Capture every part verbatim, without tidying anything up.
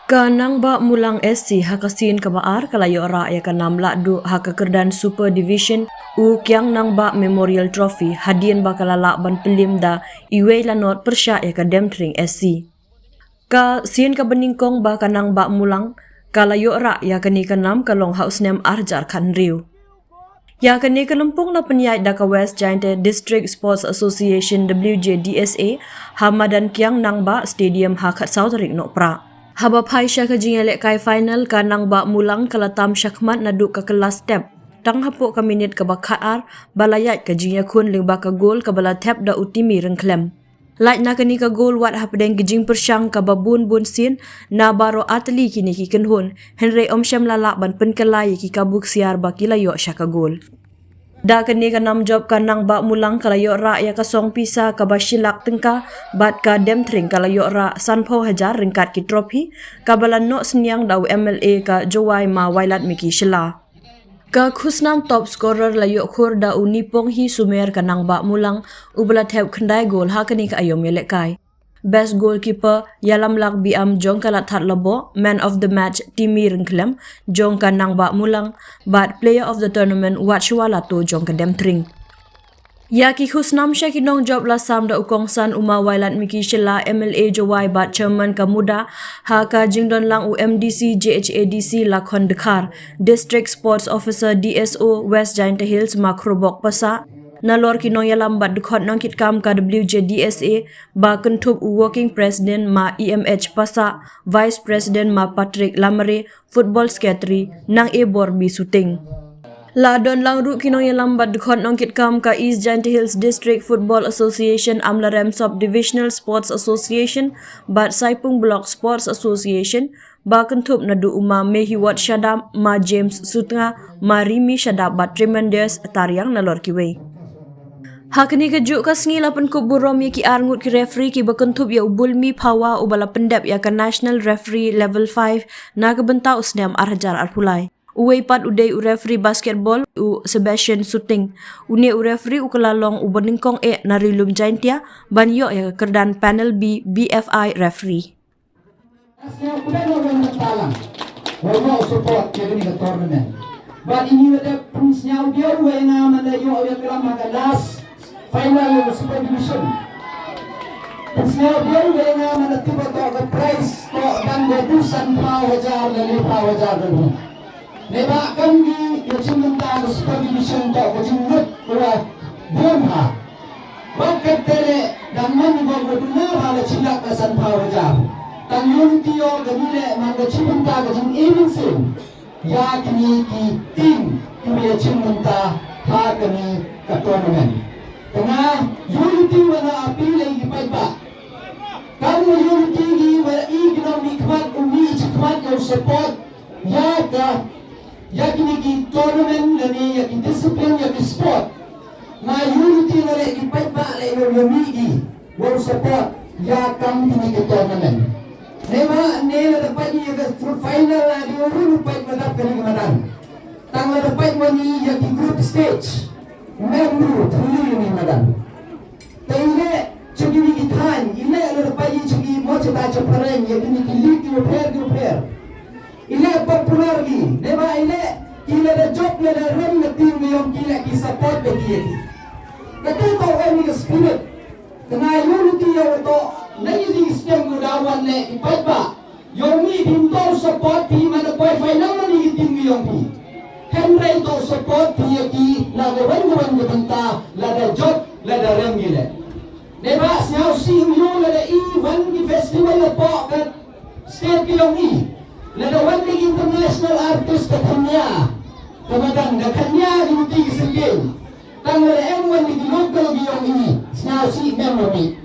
Ka Nangbah Mulang S C ha ka sien kaba ar ka la ïoh rah ïa ka nam lahduh ha ka kyrdan Super Division u Kiang Nangbah Memorial Trophy hadien ba ka la lah ban pyllim da iwei la not pyrshah ïa ka Demthring S C. Ka sien kaba nyngkong ba ka Nangbah Mulang ka la ïoh rah ïa kane ka nam ka long ha u snem ar hajar khathynriew. Ïa kane ka lympung la pynïaid da ka West Jaintia District Sports Association W J D S A ha madan Kiang Nangbah Stadium ha khatsaw tarik Nohprah. Haba phai sha ka jingïalehkai final ka Nangbah Mulang ka la tam shakhmat naduh ka kylla step tang hapoh ka minit kaba khatar ba la ïaid ka jingïakhun lyngba ka gol kaba la thep da u Timmy Ryngkhlem. Lait na kane ka gol wat hapdeng ki jingpyrshang kaba bun bun sien na baroh artylli kine ki kynhun, hynrei ym shym la lah ban pynkylla ïa ki kabu ksiar ba ki la ïoh sha ka gol. Da kane ka nam jop ka Nangbah Mulang ka la ïoh rah ïa ka song pisa kaba shi lak tyngka bad ka Demthring ka la ïoh rah sanphew hajar ryngkat ki trophy kaba la noh synñiang da u M L A ka Jowai Ma Wailadmiki Shylla. Ka khusnam top scorer la ïoh khur da u Niponghi Sumer ka Nangbah Mulang uba la thep khyndai gol ha kane ka aïom ïalehkai. Best goalkeeper Ïalamlak Biam jong ka Ladthadlaboh, man of the match Timmy Ryngkhlem jong ka Nangbah Mulang bad player of the tournament Watshwa Lato jong ka Demthring. Ïa ki khusnam sha ki nongjop la sam da u kongsan u Ma Wailadmiki Shylla M L A Jowai bad chairman ka MUDA ha ka jingdonlang u M D C J H A D C Lakhon Dkhar, District Sports Officer D S O West Jaintia Hills Ma Khurbok Passah, nalor ki nongïalam bad dkhot nongkitkam ka W J D S A ba kynthup u Working President Ma E M H Passah, Vice President Ma Patrick Lamare, Football Secretary Nang E Borbi Suting. La don lang ruh ki nongïalam bad dkhot nongkitkam ka East Jaintia Hills District Football Association, Amlarem Sub Divisional Sports Association bad Saipung Block Sports Association ba kynthup naduh u Ma Mehiwot Shadap, Ma James Sutnga, Ma Rimi Shadap bad Tremendous Tariang nalor kiwei. Ha kane ka juh ka sngi la pynkup burom ïa ki arngut ki referee kiba kynthup ïa u Bulmi Phawa uba la pyndep ïa ka National Referee Level five na ka bynta u snem ar hajar arphew lai. Uwei pat u dei u referee basketball u Sebastian Suting. Une u referee u kylla long uba nyngkong eh na Ri Lum Jaintia ban ïoh ïa ka kyrdan Panel B B F I referee. Sngewbha ïa u ban balang. Wa ïoh support ïa kane ka tournament. Bad ini wa dep pynsngew biang wa ïa nga man da ïoh ïa klam ha ka last final ïa ka Super Division. Pynsngew biang wa ïa nga man da tip ba to ka prize to dang da du san phew hajar da le phew hajar da du. Neba kam ki ïa chim mynta ka Super Division to ka jingmut wa bun ha. Wat katte leh dang man ïa ka duna ba la chilak ka san phew hajar. Tang ïoh ti ïoh ka ni leh man ka chim mynta ka jingim mynsiem ïa kini ki team kiba ïa chim mynta ha kani ka tournament. Tang ïoh ti wa na appeal ïa ki paidbah. Kam ïoh ti ki wa i ki nongmihkhmat u mih i chikhmat ïa u support ïa ka ïa kini ki tournament lane ïa ki discipline ïa ki sport. Nga ïoh ti nga leh ki paidbah leh ïoh ïoh mih ki wa u support ïa kam kini ki tournament. Neba ne la da pait ïa ka final la di ïoh u pait wa dap kani ka madan. Tang la da pait wa ni ïa ki group stage. Mem ru thuli ni madan. Te i leh cha kini ki thaiñ, i leh la da pait ïa cha ki mo cha ta cha phareng ïa kini ki league ki wa pher ki wa pher. I leh popular ki, neba i leh ki la da jop la da rem na team ki yong ki leh ki support da ki ïa ki. Kata to em ni ka spirit. Tang ïoh luti ïa wa to na ïa ki stem ko da wan leh ki paidbah. Ïoh mih phim to support phi man da poi final man ïa ki team ki yong phi. Hynrei to support phi ïa ki la ka wan ka wan ka bynta la da jop la da rem ki leh. Neba sngewsih ïoh la da i wan ki festival la pok ka state ki yong i. La da wan ki international artist ka khania. Ka madan ka khania ki luti ki sengkeng. Tang la da em wan ki local ki yong i. Sngewsih mem ïoh mih.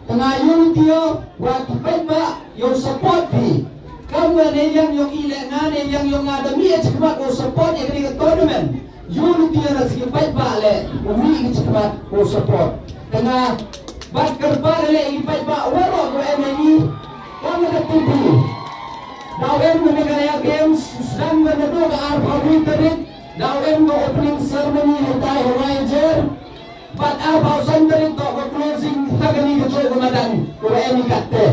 Tang ïoh luti ïa wa ki paidbah ïoh support phi. Kam wa ne yang yong i leh nga ne yang yong nga da mih ïa chikhmat wa support ïa kani ka tournament. Ïoh luti ïa na si ki paidbah leh wa mih ïa chikhmat wa support. Tang bad kyrpad leh ïa ki paidbah waroh wa em ïa ni. Kam da pynphi. Daw em na Meghalaya Games sdang na dong ka arphew wei tarik. Daw em ka opening ceremony ha tai ha wai jer. Bad arphew san tarik to ka closing ha kani ka jong ka madan ko em i katte.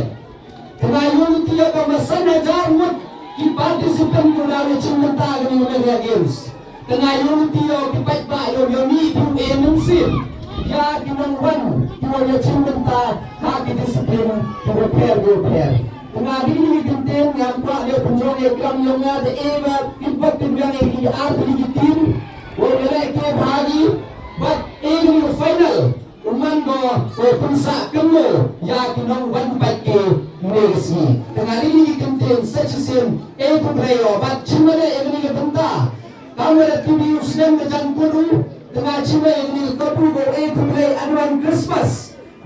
Te nga ïohi ïa ka ba san hajar ngut ki participant ki la ïa shim bynta ha kane ka Meghalaya Games. Te nga ïohi ïa ki paidbah ïohi ïa ngi ki u e mynsiem ïa ki nongwan ki wan ïa shim bynta ha ki discipline ki bapher ki bapher. Te nga dei kine ki kyntien nga kwah ïa pynjong ïa ka kam ïa nga da e ba ki bok ki biang ïa ki ar tylli ki team. Wa ïa leh ki bha ki bad e kine ki final. U man ko u pynsah kynmaw ïa ki nongwan bad ki nurse. Te nga dei kine ki kyntien sa shisien e khublei ïa bad shim bynta ïa kine ki bynta. Ka mut da ki bi u snem ka jan kut u te nga shim ïa kine ki kut u ko e khublei advance Christmas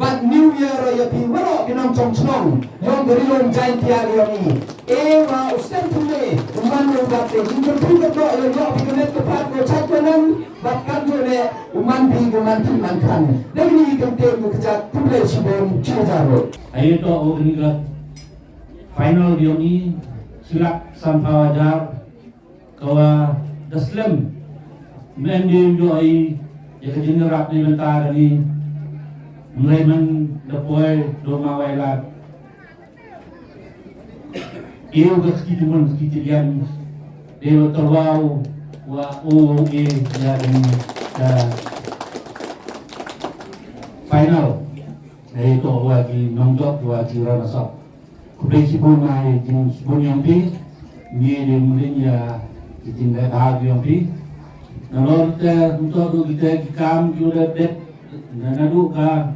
bad New Year ïa phi waroh ki nongchong chnong jong ka Ri Lum Jaintia ïa ngi. E wa u snem thymme u man u bad te jingkyrkhu ka doh ïa ïoh phi ka met ka phad ko chait ko nang. Bad kam ju leh u man phi u man phi man khan. Dei kine ki kyntien ku kjat khublei shibun. Chiw jar ruh. Ai to u kini ka final ïa ngi shilak sanphaw hajar. Ka wa da slem men di ïoh i ïa ka jingïarap ni bynta kani. Mlei men da poi do ma wai lad. Ïa ka kiti mon kiti dian. Dei wa tawau wa u e ïa kani ka final. Dei to wa ki nongjop wa ki runners up. Khublei shibun, nga ai jingshibun ïa phi. Ngi dei mlien ïa ki jingleh bha ïa phi. Nalor te nto du kita ki kam ki u da bet na nadu ka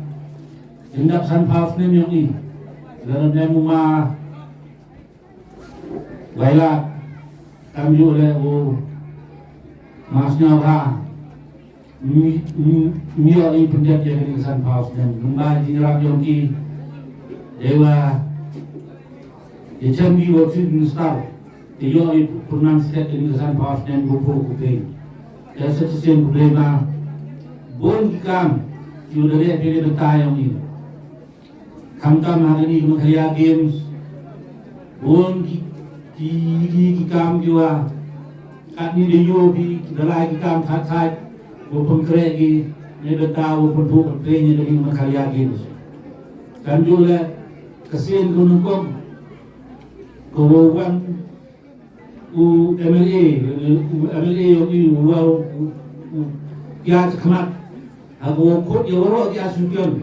jingdap sanphaw snem ïa ngi. Lada ne mu ma Wailad kam ju leh u mas nyaw ha. Mi mi mi ïoh i pyndep ïa kane ka sanphaw snem. Mynba jingïarap ïong ki dei wa ïa chem ki wa Chief Minister. Te ïoh i pynman stet ïa kane ka sanphaw snem ko pho ko peng. Te sa shisien ko blei ma bun ki kam ki u da leh phi ne bynta ïong i. Khamtam ha kane ka Meghalaya Games bun ki ki ki ki kam ki wa katni de ïoh phi ki da lai ki kam khat khat. Wa pynkhreh ki ne bynta wa pynphuh pyntrei ne kane ka Meghalaya Games. Kam ju leh ka sien ka nyngkong ka wa wan u M L A, u M L A ïong i u wa u u ïa khmat. Ha ko khot ïa waroh ki association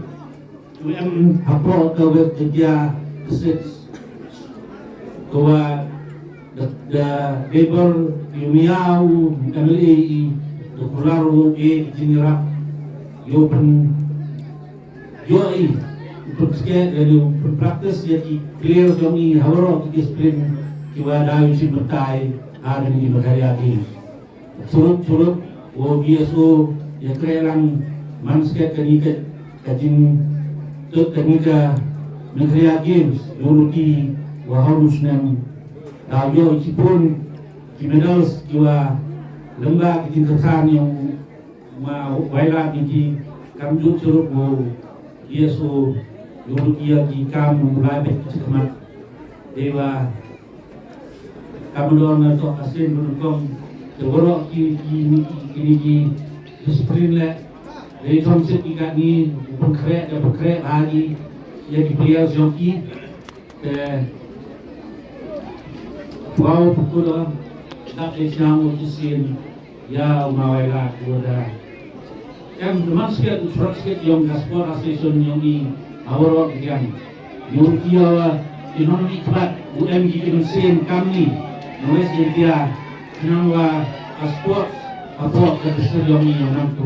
u em hapoh ka West Jaintia District. Ka wa da da Labour ïa u mia u M L A i da kular u e ki jingïarap ïa u pyn ïoh i u pynskhem ïa u pynpractice ïa ki players jong i ha waroh ki discipline ki wa da u shim bynta ha kane ka Meghalaya Games. Shurup shurup wa B S O ïa kren lang man sket kane ka ka jingtut kane ka Meghalaya Games ïa u ruti wa ha u snem da ïoh i shibun ki medals ki wa lem bad ki jingkyrkhu ïa u ma Wailad ni ki kam ju shurup wa B S O ïa u ruti ïa ki kam u lai bad ki khmat. Dei wa Ka mudon na to asin mudon kong te waroh ki ki ki ki ki discipline le. Dei thong sit ki ka ni pun kre da pun kre bagi ïa ki players jong ki. Te wow pukul da dap dei siang u kisin. Ïa u Mawei la ku da. Em, te man sket u trot sket ïong ka sport association ïong i ha waroh ki ïang. Ïong i ïa wa i nong i kbat u em ki ki mynsiem kam ni. Nong es ïa ki ïa ki nong wa ka sport ha pok ka pisa ïong i ïong nang tu.